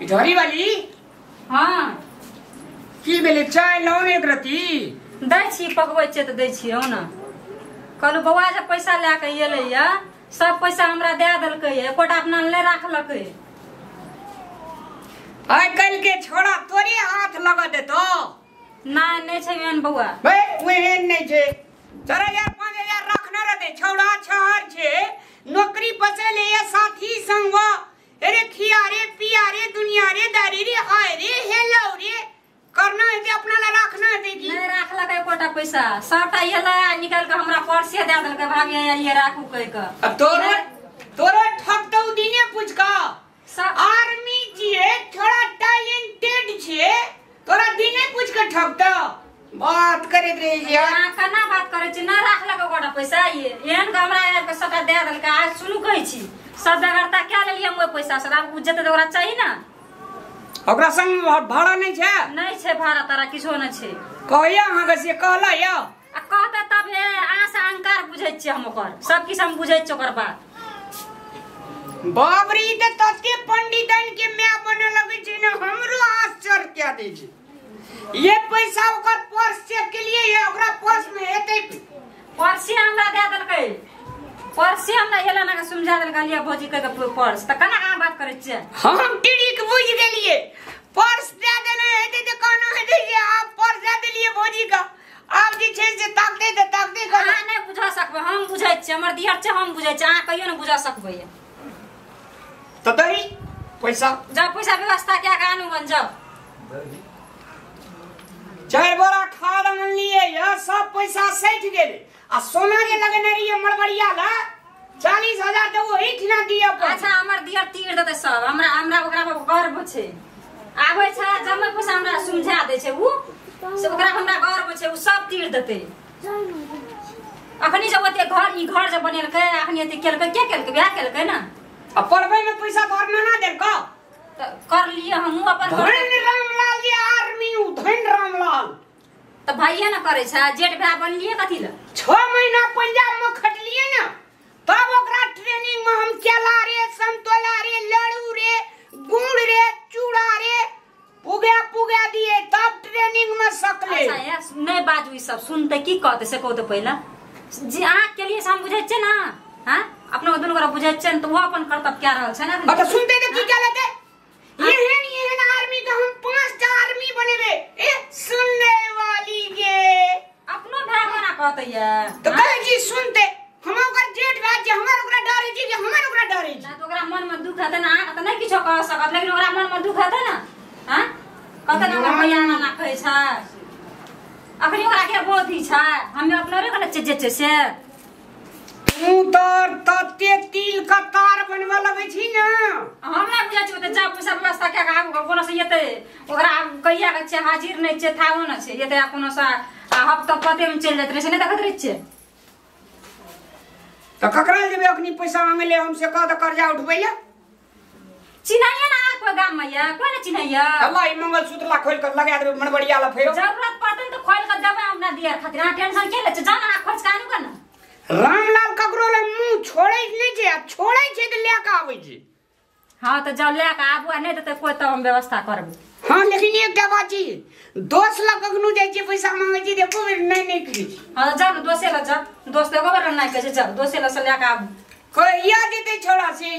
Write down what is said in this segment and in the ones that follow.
इधरी वाली। हाँ की भेलै चाय लाउ एक रत्ती? दै छी, पकबै छियै तऽ दै छी। ने कहलहुँ बौआ जे पैसा लए कऽ एलै ये सब पैसा हमरा दए देलकै, एकोटा अपना नहि राखलकै। आइ काल्हि के छोड़ा तोरे हाथ लगा देतो। नहि नहि छै एहन बौआ। बे ओहन नहि छै। 4000 5000 रखने रहतै। छौड़ा छहर छै, नौकरी पसैले ये साथी संग अरे खिया रे पिया रे दुनिया रे दारी रे हाय रे हेलो रे करना हेतै, अपना ला राखना हेतै की? नहि राखलकै एकोटा पैसा, सबटा एलै निकालि कऽ हमरा पर्से दए देलकै, भाभी ये राखू कहि कऽ। अब तोरो तोरो ठकतौ दिने पूछ कऽ। आर्मी छियै, थोड़ा टैलेंटेड छियै, तोरा दिने पूछ कऽ ठकतौ। बात करैत रहै छियै। अहाँ केना बात करै छी? नहि राखलक एकोटा पैसा, ये एहन कऽ हमरा आबि कऽ सबटा दए देलकै। आज सुनू कहै छी सब बेगरता कए लेलियै हम ओहि पैसा से। आब ओ जेतै तऽ ओकरा चाही ने। ओकरा संग भाड़ा नहि छै? नहि छै भाड़ा ताड़ा किछो नहि छै। कहैया अहाँके से कहला यौ? आ कहतै तब हे अहाँ से अहंकार बुझै छियै हम, ओकर सब किछु हम बुझै छियै ओकर बात। बाप रे, ई तऽ तते पंडितन के my बनऽ लगै छै ने, हमरो आश्चर्य कए दै छै। ये पैसा ओकर पर्स चेक केलियै ये, ओकरा पर्स में हेतै? पर्से हमरा दए देलकै, पर्से हमरा एला ना समझा देलकै लिअ भौजी कहि कऽ पर्स। तऽ केना अहाँ बात करै छियै? हम ट्रिक बुझि गेलियै। पर्स दए देने हेतै तऽ कहना हेतै जे आब पर्स दए देलियै भौजी के, आब जे छै से ताकतै तऽ ताकतै। अहाँ नहि बुझा सकबै, हम बुझै छियै, हमर दियर छै हम बुझै छियै, अहाँ कहियो नहि बुझा सकबै। तऽ दही पैसा। जाउ पैसा व्यवस्था कए कऽ आनू गन जाउ। 4 बोरा खाद आनलियै ये, सब पैसा सठि गेलै। आ सोना जे लगेने रहियै मड़बड़िया ला 40,000 तऽ ओहिठिना दिअ पड़तै। अच्छा हमर दियर तीर देतै सब, हमरा हमरा ओकरा पर गर्व छै। आबै छै जमे पैसा हमरा समझा दै छै उ, से ओकरा हमरा गर्व छै, उ सब तीर देतै। अखनी जब ओते घर ई घर जे बनेलकै, अखनी एते केलकै, के केलकै? वएह केलकै ने। आ पढ़बै में पैसा तोहर नाना देलकौ? तऽ कर लिए हमहूँ अपन। धन रामलाल जे आर्मी उ, धन रामलाल तऽ भाइये ने करै छै, जेठ भाय बनलियै कथी लए? 6 महीना पंजाब में खटलियै ने, तब ओकरा ट्रेनिंग में हम केला रे संतोला रे लड़ू रे गुड़ रे चूड़ा रे पुगा पुगा दिए, तब ट्रेनिंग में सकले। अच्छा नहि बाजू ई सब, सुनते की कहते से कहू तऽ पहिले। जे अहाँ केलियै से हम बुझै छियै ने, हाँ अपना दुनू गोरा बुझै छियै ने, तऽ ओहो अपन कर्तव्य कए रहल छै ने। तऽ सुनते तऽ की कए लेतै? एहन एहन आर्मी के हम 5टा आर्मी बनेबे। ए सुनने वाली के अपनो भाय कोना कहतै ये? तऽ कहै छी सुनते, हम ओकर जेठ भाय छी, हमर ओकरा डर होइ छै कि हमर ओकरा डर होइ छै? नहि तऽ ओकरा मन में दुख हेतै ने, अहाँके तऽ नहि किछो कह सकत, लेकिन ओकरा मन में दुख हेतै ने। हाँ कहतै ने हमरा भैया नाना कहै छै, अखनी ओकरा के बोधी छै, हमे अपनो रे कहने जे छै से। तू तऽ तते तिल के तार बनबऽ लगै छी ने। हम नहि बुझै छियै तऽ जा पैसा व्यवस्था कए कऽ आबू, कोनो से एतै ओकरा कहिया के छै, हाजिर नहि छै, थाहो नहि छै, एतै कोनो से हफ्ता पते में चलि जाइत रहै छै, नहि देखैत रहै छियै? तऽ ककरा जेबै अखनी पैसा मांगै ले? हम से कह तऽ कर्जा उठबै लए। चिन्हैया ना कोई गाम में ये? कोई नहीं चिन्हैया। अल्लाह ई मंगलसूत्र ला खोलि कऽ लगा देबै मनबड़िया ला फेरो। जरूरत पड़तै तऽ खोलि कऽ देबै अपना दियर खातिर, अहाँ टेंशन के लै छियै? जाउ ने अहाँ खोजि कऽ आनू गऽ ने। रामलाल ककरो लए मुँह छोड़ै नहि छै, आ छोड़ै छै तऽ लए कऽ आबै छै। हाँ तऽ जाउ लए कऽ आबू, आ नहि देतै कोइ तब हम व्यवस्था करबै। हाँ लेकिन एकटा बात छै, दोस्त लग कखनो जाइ छियै पैसा मांगै छियै तऽ एको बेर नहि नहि कहै छै। हाँ तऽ जाउ ने दोसे लग जाउ, दोस्त एको बेर नहि कहै छै, जाउ दोसे लग से लए कऽ आबू। कहिया देतै छोड़ा से?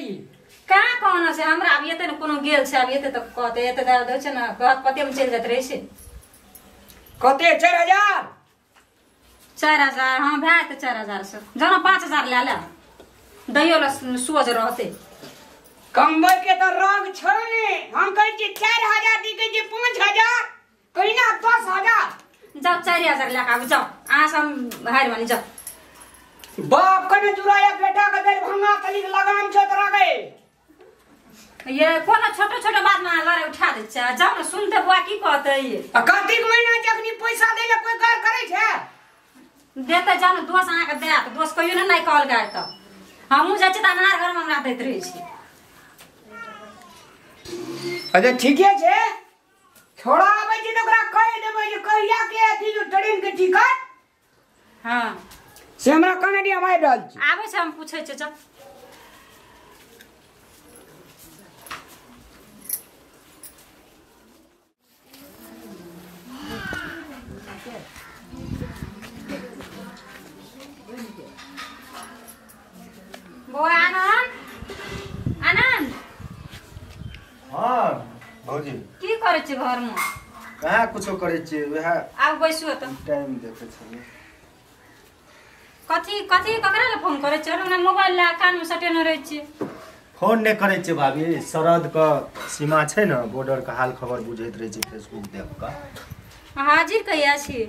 कहाँ कहना छै हमरा, आब एतै ने कोनो गेल छै, आब एतै तऽ कहतै, एतै दए दै छै ने, कहत पते मे चलि जाइत रहै छै। कते? 4000? 4000 हाँ भए जेतै 4000 से। जाउ ने 5000 लए ले, दैयो लए सोझ रहतै। कमबै के तऽ रंग छौ ने, हम कहै छियै 4000 दी, कहै छियै 5000, कही ना 10000। जाउ 4000 लए कऽ आबू, जाउ अहाँ से हम हारि मानी, जाउ। बाप कने जुड़ाया बेटा के दरभंगा तलिक लगाम छौ तोरा गे। ये कोनो छोटो छोटो बात में लड़ाई उठा दै छै, जाउ ने सुनते बुआ की कहतै ये। आ कार्तिक महीना छै, अखनी पैसा दै लए कोई गौर करै छै? देतै जाउ ने, दोस्त अहाँके देत, दोस्त कहियो ने नहि कहल गाय। तऽ हमहूँ जाइ छियै तऽ अन्हार घरमे हमरा दैत रहै छै। अच्छा ठीके छै, छोड़ा आबै छै तऽ ओकरा कहि देबै जे कहिया के अथी जो ट्रेन के टिकट। हाँ से हमरा कहने रहियै, हम आबि रहल छी। आबै छै हम पूछै छियै, चल। भौजी की करै छी घर में? कहाँ कुछो करै छी, वएह आब बैसू त टाइम देखै छी। कथी कथी ककरा ले फोन करै छी? हमरा मोबाइल ला कान में सटेने रहै छी। फोन नहि करै छी भाभी, सरहद के सीमा छै ने, बॉर्डर के हाल खबर बुझैत रहै छी फेसबुक देख कऽ। हाजिर कहिया छी?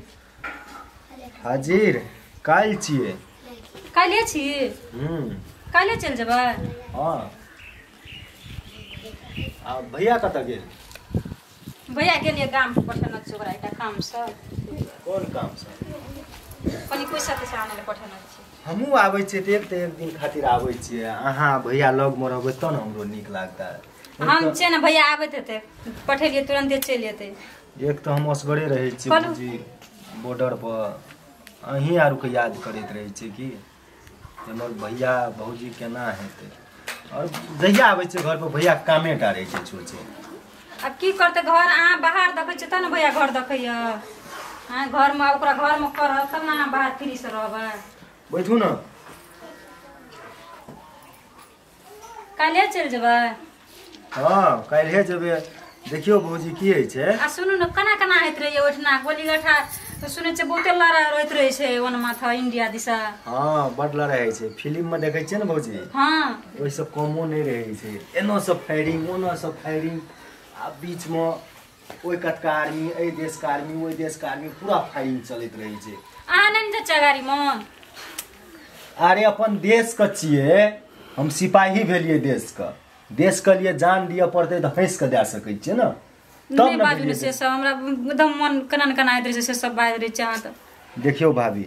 हाजिर काल्हि छियै। काल्हि छी? काल्हि चलि जेबै? हाँ। आ भैया कतऽ गेल? भैया गेलियै गाम पठेने छी ओकरा एकटा कामसँ। कोन कामसँ? कनि पैसा तैसा आनै लए पठेने छी। हमहूँ आबै छियै तऽ एक दिन खातिर आबै छियै, अहाँ भैया लगमे रहबै तब ने हमरो नीक लागतै। हम छियै ने भैया आबैत हेतै, पठेलियै तुरन्ते चलि एतै। एक तऽ हम असगरे रहै छियै भौजी बॉर्डर पर, अहीं आरके याद करैत रहै छियै कि हमर भैया भौजी केना हेतै। और जहिया आबै छियै घर पर भैया कामे टा रहै छै सोचे। आब की करतै घर, अहाँ बाहर देखै छियै तब ने भैया घर देखैया। हाँ घरमे ओकरा घरमे करत तब ने अहाँ बाहर फ्री से रहबै। बैठू ने। काल्हि चलि जेबै? हाँ काल्हि जेबै। देखियौ भौजी की होइ छै। आ सुनू ने केना केना होइत रहैया ओहिठिना गोली गठा सुनै छियै बहुते लड़ाइ होइत रहै छै ओन माथा इंडिया दिशा। हाँ बड लड़ाइ होइ छै, फिल्म में देखै छियै ने भौजी। हाँ ओहिसँ कमो नहि रहै छै, एनो से फायरिंग ओनो से फायरिंग, आ बीचमे ओहि कतका आर्मी, एहि देशके आर्मी, ओहि देशके आर्मी, पूरा फायरिंग चलैत रहै छै। अहाँ नहि ने जाइ छियै गाड़ीमे? अरे अपन देशके छियै, हम सिपाही भेलियै देशके, देशके लिए जान दिअ पड़तै तऽ हँसि कऽ दए सकै छियै ने। नहि बाजू ने से सब, हमरा एकदम मन केना ने केना होइत रहै छै से सब बाजि रहै छै अहाँ तऽ। देखियौ भाभी,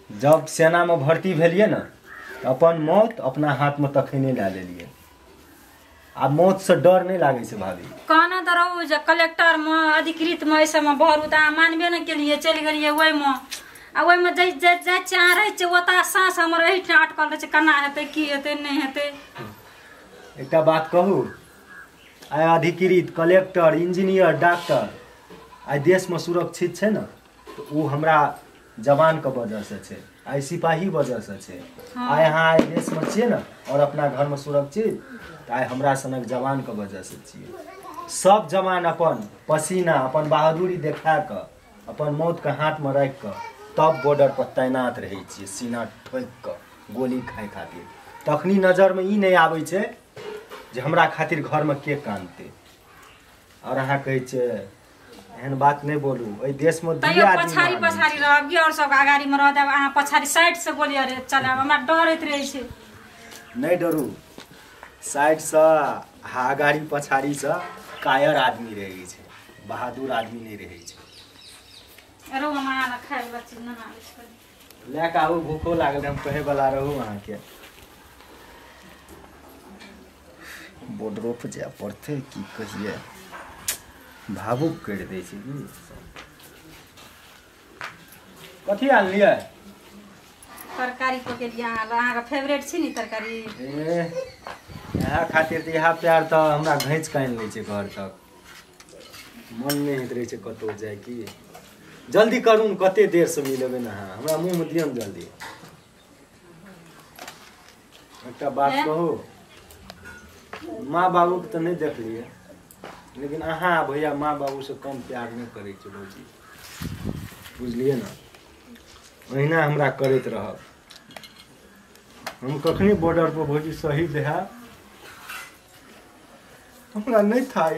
जब सेनामे भर्ती भेलियै ने अपन मौत अपना हाथमे तखने लए लेलियै, आब मौतसँ डर नहि लागै छै भाभी। कहने तऽ रहू जे कलेक्टरमे अधिकृतमे एहि सबमे भरू तऽ अहाँ मानबे नहि केलियै, चलि गेलियै ओहिमे। आ ओहिमे जाइ जाइ छियै अहाँ रहै छियै ओतऽ साँस हमर एहिठाम अटकल रहै छै, केना हेतै की हेतै नहि हेतै। एकटा बात कहू, आइ अधिकृत कलेक्टर इंजीनियर डॉक्टर आइ देशमे सुरक्षित छै ने तऽ ओ हमरा जवानके वजहसँ छै, आइ सिपाही वजहसँ छै। आइ अहाँ आइ देशमे छियै ने और अपना घरमे सुरक्षित, तऽ आइ हमरा सनक जवानके वजहसँ छियै। सब जवान अपन पसीना अपन बहादुरी देखा कऽ अपन मौतके हाथमे राखि कऽ तब बॉर्डर पर तैनात रहै छियै, सीना ठोकि कऽ गोली खाइ खातिर। तखनी नजरमे ई नहि आबै छै जे हमरा खातिर घरमे के कानतै। और अहाँ कहै छियै एहन बात नहि बोलू, एहि देशमे तैयो पछाड़ी पछाड़ी रहब और सब अगाड़ीमे रहत, अहाँ पछाड़ी साइडसँ गोली चलायब, हमरा डर होइत रहै छै। नहि डरू, साइडसँ अगाड़ी पछाड़ीसँ कायर आदमी रहै छै, बहादुर आदमी नहि रहै छै। अरे हमरा खाय वला चीज नहि आबै छै, लए कऽ आबू, भूखो लागल, हम कहैवला रहू अहाँके। बॉर्डरो पर जाय पड़तै, की कहिए, भावुक करि दै छै। कथी आनलियै? तरकारी पकेलियै अहाँ, अहाँके फेवरेट छी ने तरकारी। ए इएह खातिर तऽ इएह प्यार तऽ हमरा घींच कऽ आनि लै छै घर तक, मन नहि होइत रहै छै कतहु जाय की। जल्दी करू ने, कते देरसँ मिलेबै ने अहाँ, हमरा मुँहमे दियौ ने जल्दी। एकटा बात कहू, माँ बाबूके तऽ नहि देखलियै, लेकिन अहाँ भैया माँ बाबूसँ कम प्यार नहि करै छै भौजी, बुझलियै ने? ओहिना हमरा करैत रहब। हम कखनी बॉर्डर पर भौजी शहीद है हमरा नहि था।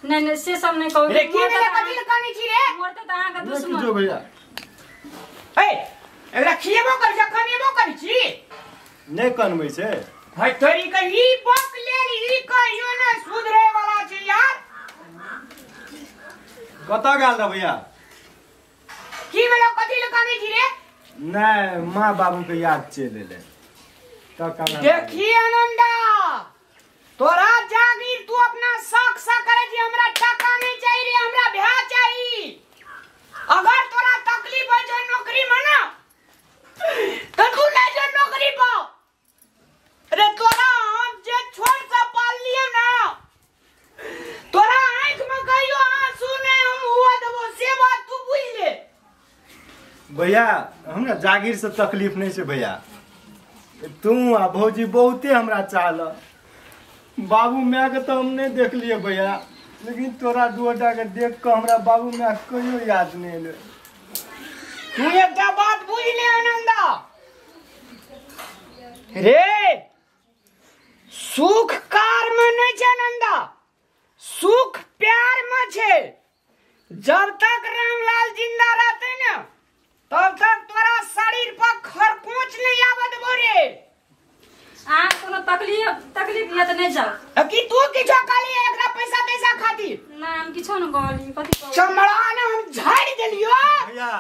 नहीं नहीं से सब नहीं कहू। रे की भेलै, कथी लए कानै छी रे? मरते तऽ अहाँके दुश्मन। जो भैया ए एकरा खिएबो करै छी कनेबो करै छी? नहि कनबै छै। है तोरी के ई बक लेल ई कहियो ने सुधरे वाला छै यार। कतऽ गेल रह भैया? की भेलै, कथी लए कानै छी रे? नहि माँ बाबू के याद चलि एलै तऽ कानऽ। देखी आनंदा, तोरा जागीर तू अपना शौक से करे छी, हमरा टका नहीं चाहिए रे, हमरा भ्या चाहिए। अगर तोरा तकलीफ है जो नौकरी में ना तो तू नहीं जो नौकरी पाओ। अरे तोरा हम जे छोट से पाल लिए ना, तोरा आँख में कहियो आंसू नहीं हम हुआ देबो, से बात तू बुझ ले। भैया हमरा जागीर से तकलीफ नहीं छै भैया, तू आ भौजी बहुते हमरा चाहल, बाबू my के तो हम नहीं देख लिए भैया, लेकिन तोरा दुटा के देख के हमरा बाबू my कहियो याद नहीं एलै। तू एकटा बात बुझ ले आनंदा रे, सुख कार में नहीं छै आनंदा, सुख प्यार में छै। जब तक रामलाल जिंदा रहते ना तब तक तोरा शरीर पर खरकोच नहीं आवत देबो रे। आ कोनो तकलीफ तकलीफ ये त नहीं जाओ। की तू किछो कहली एकरा पैसा तैसा खातिर? ना हम किछो न कहली। कथि कहू? चमड़ा ने हम झाड़ देलियो। भैया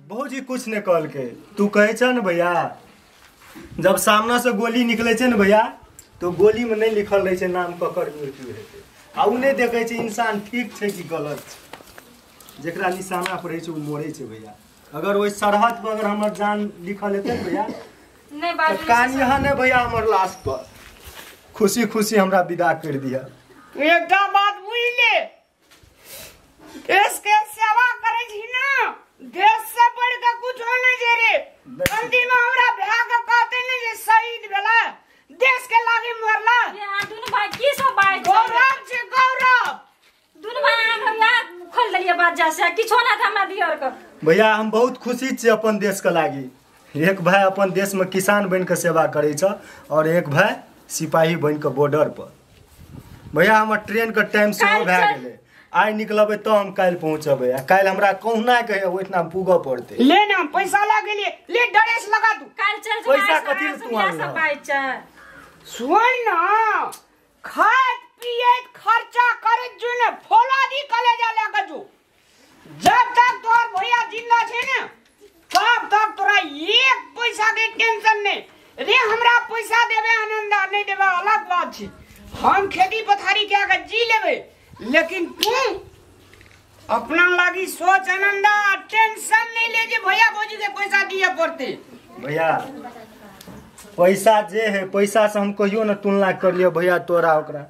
भौजी कुछ नहीं कहलकै, तू कहै छ न भैया जब सामना से गोली निकले छै न भैया तो गोली में नहीं लिखल रहे छै नाम ककर मृत्यु हेतै, आ उ नहीं देखै छै इंसान ठीक छै कि गलत छै, जेकरा निशाना पर रहै छै उ मरै छै भैया। अगर ओहि सरहद पर अगर हमर जान लिखल हेतै न भैया नहीं बाजू कानिहा ने भैया हमर लाश पर खुशी खुशी हमरा विदा कर दिया। एकटा बात बुझ ले, देश के सेवा करे छी ना, देश से बढ़ के कुछ नहीं जे रे। गलती में हमरा भैया के कहते नहीं जे शहीद भेला, देश के लागी मरला। ये अहाँ दुनू भाई की सब बात गौरव छे गौरव। दुनू भाई अहाँ हमरा खोल देलिए बात जा से किछो ना हमरा दियर के। भैया हम बहुत खुशी छी अपन देश के लागी। एक भाई अपन देश में किसान बन के सेवा करे छ और एक भाई सिपाही बन के बॉर्डर पर। भैया हमर ट्रेन के टाइम सेहो भए गेलै, आइ निकलबै तऽ हम काल्हि पहुँचबै, आ काल्हि हमरा कहुना के ओहिठाम पुगऽ पड़तै। ले ना पैसा लग गेलिए, ले ड्रेस लगा तू काल्हि चल। पैसा कथी ले तू आनलह? सुन ना, खाइत पियैत खर्चा करैत जो ने फौलादी कलेजा लए के जो, जब तक तोहर भैया जिंदा छै ने तब तक तोरा एक पैसा के टेंशन नहीं रे। हमरा पैसा देबे आनंदा नहीं देबे अलग बात छै, हम खेती पथारी के आगे जी लेबे, लेकिन तू अपना लागी सोच आनंदा, टेंशन नहीं ले जे भैया भौजी के पैसा दिए पड़ते। भैया पैसा जे है पैसा से हम कहियो न तुलना कर लियो भैया तोरा ओकरा,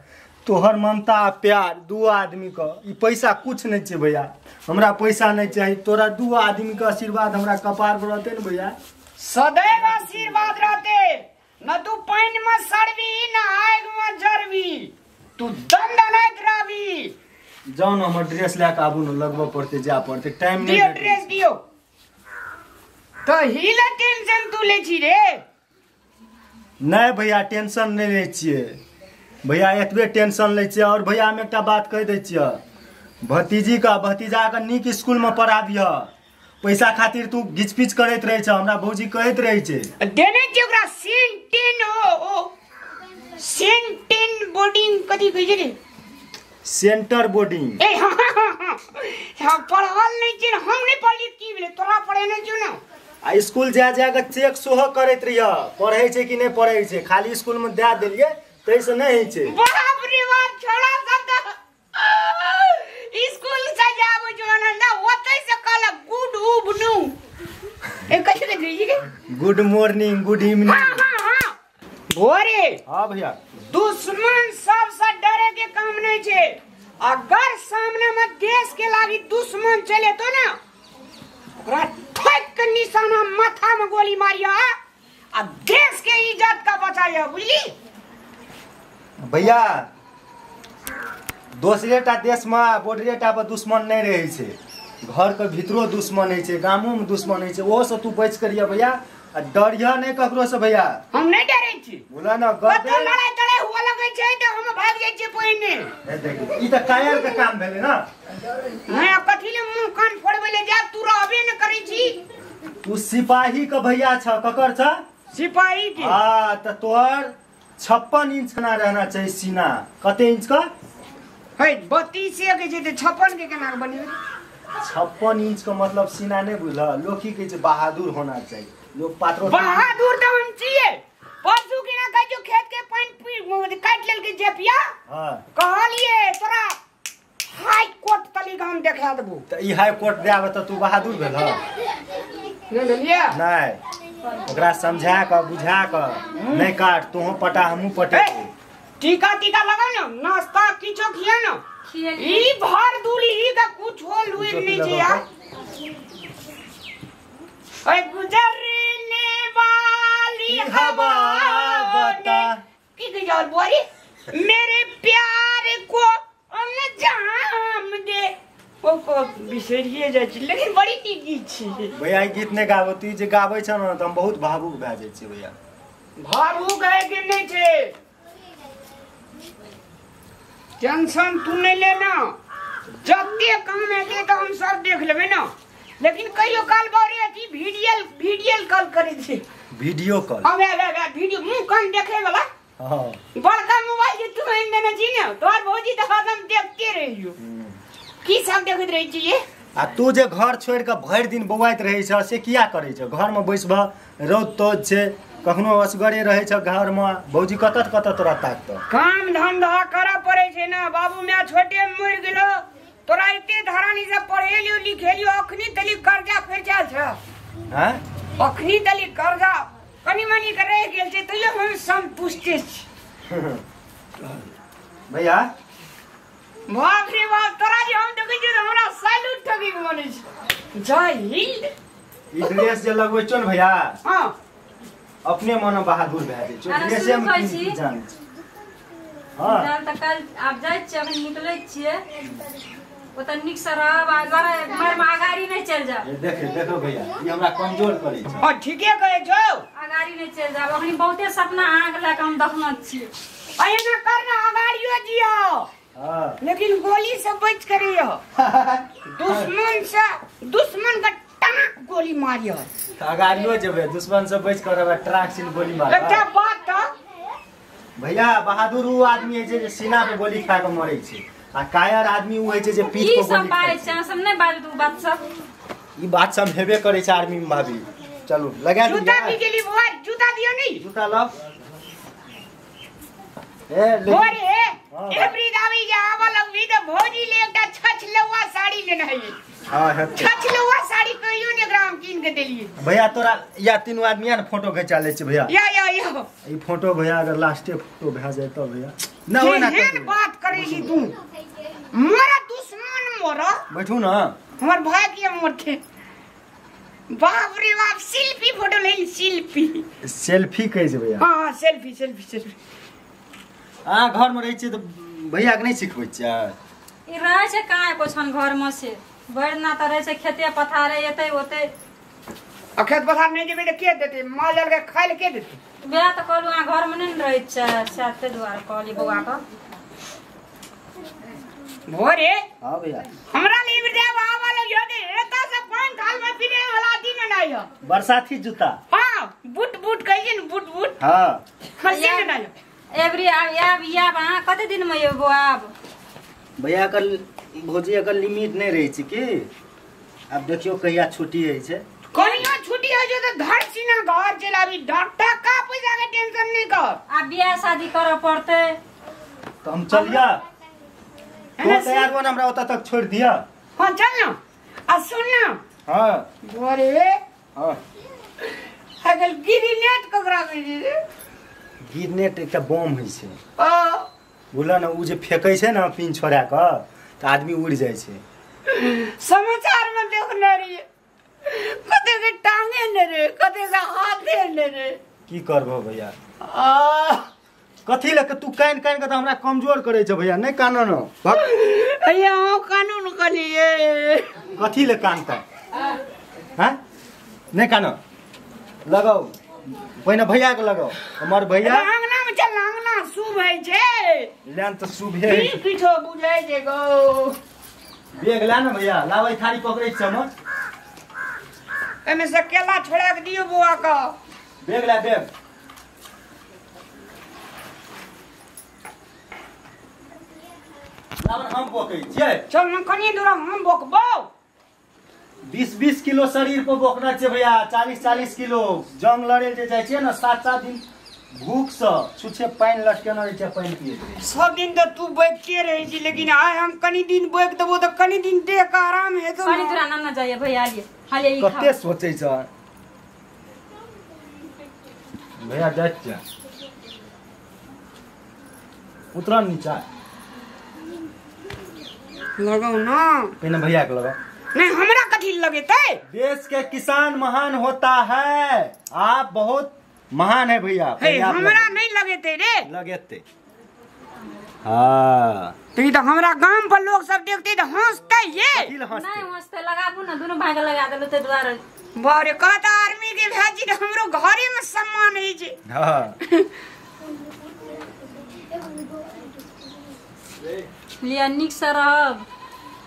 तोहर ममता आ प्यार दू आदमी के ई पैसा कुछ नहीं छै भैया। हमरा पैसा नहीं चाहिए, तोरा दू आदमी के आशीर्वाद हमरा कपार पर रहते न भैया, सदैव आशीर्वाद रहते न। तू पानि में सड़बी न आग में जरबी, तू दंदनाइत रहबी। जाउ न हमर ड्रेस लए के आबू न, लगबऽ पड़तै जाय पड़तै, टाइम नहीं दियो ड्रेस दियो। तो ही ले टेंशन तू ले छी रे? नहीं भैया टेंशन नहीं लै छियै भैया, एतबे टेंशन लै छियै। और भैया हम एकटा बात कहि दै छियै, भतीजी का भतीजा के नीक स्कूल में पढ़ाबिह, पैसा खातिर तू घिचपिच करैत रहै छ, हमरा भौजी कहैत रहै छै। देने छियै ओकरा सेंटेन ओ सेंटेन बोर्डिंग कथी कहै छै रे? Centre boarding. ए हां पढ़ल नहीं छियै, हम नहीं पढ़ली की भेलै तोरा पढ़ेने छियौ ना। आ स्कूल जा जा के चेक सेहो करैत रहिह, पढ़ै छै कि नहीं पढ़ै छै, खाली स्कूल में दए देलियै तैसे नहीं होइ छै। बाप रे बाप, छोड़ा सब त स्कूल से जाबो जो आनंदा ओतै से कहलक गुड उबनू ए कथि के जी? Good morning good evening. हां हां हां भोरे। हां भैया दुश्मन सबसे डरे के काम नहीं छे, अगर सामने में देश के लागी दुश्मन चले तो ना ओकरा ठोक के निशाना माथा में गोली मारिया आ देश के इज्जत का बचाया, बुझली भैया? दोसरे टा देश में बॉर्डरे टा पर दुश्मन नहीं रहे छै, घर के भीतरो दुश्मन होइ छै, गामो में दुश्मन होइ छै, ओहो से तू बच कर भैया, आ डरिह नहीं ककरो से भैया। हम नहीं डरे छी बोला ना, कतौ लड़ाई तड़ाई हुआ लगै छै त हम भाग जाइ छी पहिने। ए देख ई त कायर के काम भेलै ना। नहीं कथी ले मुंह कान फोड़बै ले जाब, तू रहबे न करै छी। तू सिपाही के भैया छ, ककर छ? सिपाही के। हां त तोहर 56 इंच ना रहना चाहिए सीना। कते इंच का? है 32 के छै त 56 के केना बनेबै? 56 इंच का मतलब सीना नहीं बुझल, लोग की कहै छै बहादुर होना चाहिए, लोग पात्रो बहादुर त हम छियै। परसू के ना कहै खेत के पानि काटि लेलकै जेपिया। हां कहलिए तोरा हाई कोर्ट तली हम देखा देबो। त ई हाई कोर्ट देबे त तू बहादुर भेल नहीं भेलिए? नहीं, ओकरा समझा के बुझा के नहीं काट, तोहो पटा हमहू पटे। टीका टीका लगा ना, नाश्ता किछो खिया ना, ई भर दूली ई का कुछ हो लुइर नहीं छै यार। ओए गुजरने वाली हवा बता की की जाल बोरी मेरे प्यार को अंजाम दे। ओ को बिसरिए जाइ छी, लेकिन बड़ी नीक गीत छी। भैया ई गीत नहि गाबो, तू जे गाबै छ न त हम बहुत भावुक भए जाइ छी भैया। भावुक है कि नहीं छे, टेंशन तू नहीं लेना, जते काम हेतै त हम सब देख लेबै ना। लेकिन कहियो काल बारे अथी वीडियो कॉल करै छी। Video call? हम वीडियो मुंह कान देखे वाला। हां, बड़का मोबाइल जे तू आनि देने छी ने, तोहर भौजी त हरदम देखते रहियो। की सब देखैत रहै छी ये? आ तू जे घर छोड़ के भरि दिन बौआइत रहै छ से किया करै छ? घर में बैसबह, रौद तौद छै, कखनो असगरे रहै छ घर में, भौजी कतऽ कतऽ तोरा ताकतौ? काम धंधा करऽ पड़ै छै ना, बाबू my छोटे में मरि गेलो, तोरा एते धरानी से पढ़ेलियो लिखेलियो, अखनी तली कर्जा फेर छ। हैं? अखनी तली कर्जा कनी मनी के रहि गेल छै, तैयो हम संतुष्ट छी। भैया बाप रे बाप, तोरा जे हम देखै छियै त हमरा सैल्यूट ठकै के मन छै। जय हिंद। ई ड्रेस जे लगबै छौ ने भैया, हां, अपने मन बहादुर भए जाइ छौ। ड्रेसे में की जान छै। हां, जान त काल आब जाइ छियै, अखन निकलै छियै, ओतऽ नीक से रहब आ लड़ाइ मार में अगाड़ी नहीं चलि जाब। देखे देखो भैया, ई हमरा कमजोर करै छै। हां, ठीके कहै छौ, अगाड़ी नहीं चलि जाब। अखनी बहुते सपना अहाँके लए के हम देखने छियै। एना कर ना, अगाड़ियो जियो। हां, लेकिन गोली से बच कर रहियो। दुश्मन से, दुश्मन का टाक गोली मारियो। त अगाड़ियो जेबै, दुश्मन से बच कर रहबै, ट्रक से गोली मारबै। एकटा बात त भैया, बहादुर ऊ आदमी है जे सीना पे गोली खा के मरै छै, आ कायर आदमी ऊ होइ छै जे पीठ पर गोली खाइ छै। सब नहि बाजू तू बात सब, ई बात सब हेबे करै छै आर्मी में भाभी। चलू लगा दिया। जूता भी गेली बुआ, जूता दियो नहीं, जूता लाओ। ए भोरे एवरी दावी जे आवा लगबी त भौजी ले एकटा छछलौआ साड़ी लेने है। हां, हेतै छछलौआ साड़ी कहियो ने एकरा हम कीन के देलिए। भैया तोरा या तीनू आदमी ने फोटो घिचा लै छै भैया। या या या ई फोटो भैया अगर लास्टे फोटो भए जाय त भैया ना ओना केहन बात करै छी तू, मोरा दुश्मन मोरा। बैठू ना, हमर भाई के मरथे। बाप रे बाप, सेल्फी फोटो ले, सेल्फी सेल्फी कहै छै भैया। हां, सेल्फी सेल्फी सेल्फी। आ घर में रहै छियै त भैया के नहीं सिखबै छियै? ई रहै छै कहाँ एको छन घर में से, भरि दिना त रहै छै खेते पथारे एतै ओतै। आ खेत पथार नहीं जेबै त के देतै? माल जाल के खाइ ले के देतै? वएह त कहलहुँ, अहाँ घर में नहीं रहै छै, सएह ताहि दुआरे कहलियै बौआ के। भोरे हां भैया, हमरा ले जाब आवा लगियो दे, एता से पान थाल में पीने वाला दिन ना आयो। बरसाती जूता? हां, बूट बूट कहै छै ने, बूट बूट। हां, हंसी ने आयो। एवरी आब आब आब अहाँ कते दिन में एबो आब? भैया कर भौजी एकर लिमिट नहीं रहै छै की? आब देखियो कहिया छुट्टी होइ छै। कहियो छुट्टी होइ छै त धर सीना घर चलि आबी, टका पैसा के टेंशन नहीं कर। आब बियाह शादी करऽ पड़तै त हम चलिया। तू तैयार हो ना, हमरा ओतऽ तक छोड़ दिया। हां चल ना, आ सुन ना। हां अरे हां, अगल गिरिनेट ककरा कहै छै रे? गिरनेट एकटा बम होइ छै। बुझल ने, उ जे फेकै छै ने पिन छोड़ा के त आदमी उड़ जाइ छै। समाचार में देखने रहियै, कते के टांगे ने रे, कते के हाथे ने रे। की करबो भैया? आ कथी लए के तू कान कान के त हमरा कमजोर करै छ भैया। नहीं कान न भैया, हम कानून कहलिए। कथी लए कानतै? हैं, नहीं कान लगाउ, पहिने भैया के लगाउ। हमर भैया अंगना में चल, अंगना शुभ है छै। लान त शुभ है, की किछो बुझै छै गो। बैग ला ना भैया, लाबै थारी पकड़ै छै हम। एमे से केला छोड़ा के दियो बुआ का। बैग ला, बैग। लावन हम बोकै छियै। चल न कनी दूर हम बोकबौ। 20-20 किलो शरीर पर बोकना छै भैया, 40-40 किलो। जंग लड़े जे जाइ छियै ने, 7-7 दिन भूख से छुछे पानि लटकेने रहै छै, पानि पियैत रहै छै। सब दिन त तू बैठते रहै छी, लेकिन आइ हम कनी दिन बैठ देबो त कनी दिन देह के आराम हेतौ। कनी दूरा ना ना जाइए भैया, लिए हाले ई खाओ। कते सोचै छ भैया? जाइ छियै, उतर नीचा लगाउ ना। पहिने भैया के लगाउ। नहीं, हमरा कथी लगेतै? देश के किसान महान होता है, आप बहुत महान है भैया। हमरा नहीं लगेतै रे। लगेतै। हाँ तो ई तो हमरा गाम पर लोग सब देखते तो हंसते ये नहीं हंसते लगाबू ना दुनू भाई के लगा देलु ते दुआरे बारे कहता आर्मी के भाजी तो हमरो घरे में सम्मान है जे। हां लिया निक से रहब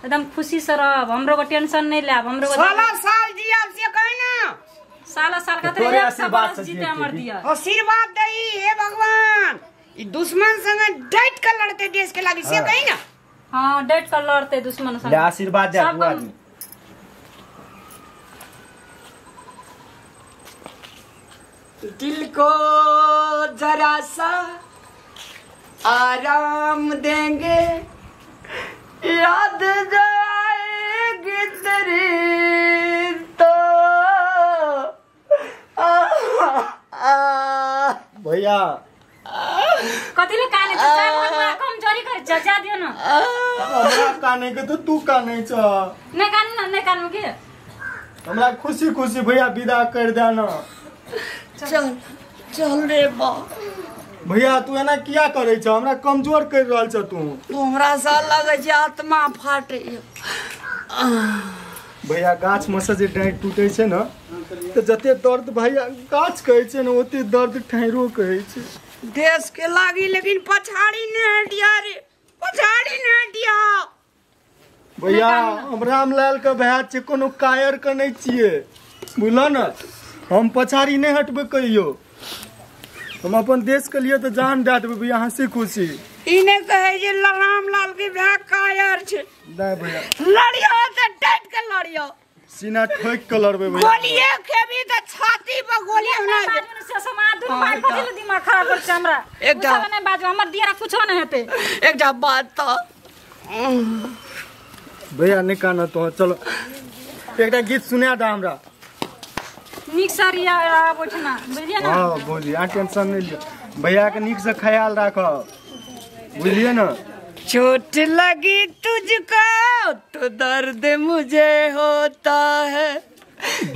एकदम खुशी से रहब हमरो को टेंशन नहीं लेब हमरो 16 साल जियाब से कहे ना 16 साल का तो आशीर्वाद से जीते हमर दिया आशीर्वाद दई हे भगवान ई दुश्मन संग डट के लड़ते देश के लागी से कही ना। हां डट के लड़ते दुश्मन संग ले आशीर्वाद दे दू आदमी। दिल को जरा सा आराम देंगे याद जाएगी तेरी तो भैया कथी ले काने छ कमजोरी कर जा जा दियो न हमरा काने के तो तू काने छ नहीं कान ना नहीं कानू के हमरा खुशी खुशी भैया विदा कर दे ना। चल चल रे बा भैया तू एना किया करे छ हमरा कमजोर कर रहल छ तू तू हमरा सा लगे छै आत्मा फाटे। भैया गाछ में से जे डाँटि टूटे छै न तो जते दर्द भैया गाछ कहै छै न ओते दर्द ठहरो कहै छै। देश के लागी लेकिन पछाड़ी नहीं हटिया रे पछाड़ी नहीं हटिया। भैया हम रामलाल के भाई छियै कोनो कायर के नहीं छियै बुझल न हम पछाड़ी नहीं हटबै कहियो हम अपन देश के लिए तो जान दे देबै भैया हंसी खुशी। ई नहीं कहे जे रामलाल के भाई कायर छै नहीं भैया लड़ियो त डट के लड़ियो सीना ठोक के लड़बै भैया गोलिए खेबी त छाती पर गोली हमरा से समाज दुन बात कथि ले दिमाग खराब कर छै हमरा एकटा नहीं बाजू हमर दियरा कुछो नहीं हेतै एकटा बात त भैया नहीं कान तो चलो एकटा गीत सुना दे हमरा निक से रिया रहब ओठना बुझलिए ना। हां भौजी आ टेंशन नहीं लियो भैया के निक से ख्याल राखब बुझलिए ना। चोट लगी तुझको तो दर्द मुझे होता है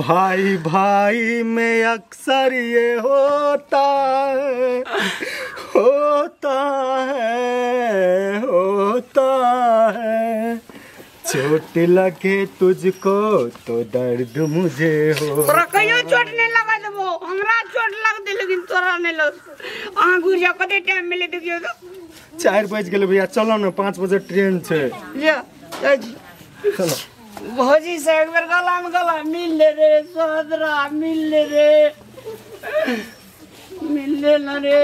भाई भाई में अक्सर ये होता है होता है होता है चोट लगे तुझको तो दर्द मुझे हो। तोरा कहियो चोट नहीं लगा देबो हमरा चोट लगते लेकिन तोरा नहीं लग। अहाँ घुर जाओ कते टाइम मिले देखियो तो 4 बज गेलै भैया चलो ना 5 बजे ट्रेन छै या चलो भौजी से एक बेर गला में गला मिल ले रे सोदरा मिल ले रे मिल ले ना रे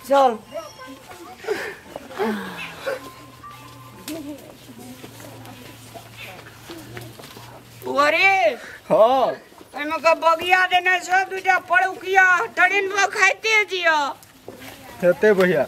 चल। अरे हाँ एमे का बगिया देने छो दूटा पड़ुकिया ट्रेन पर खाइते जियो हेते भैया।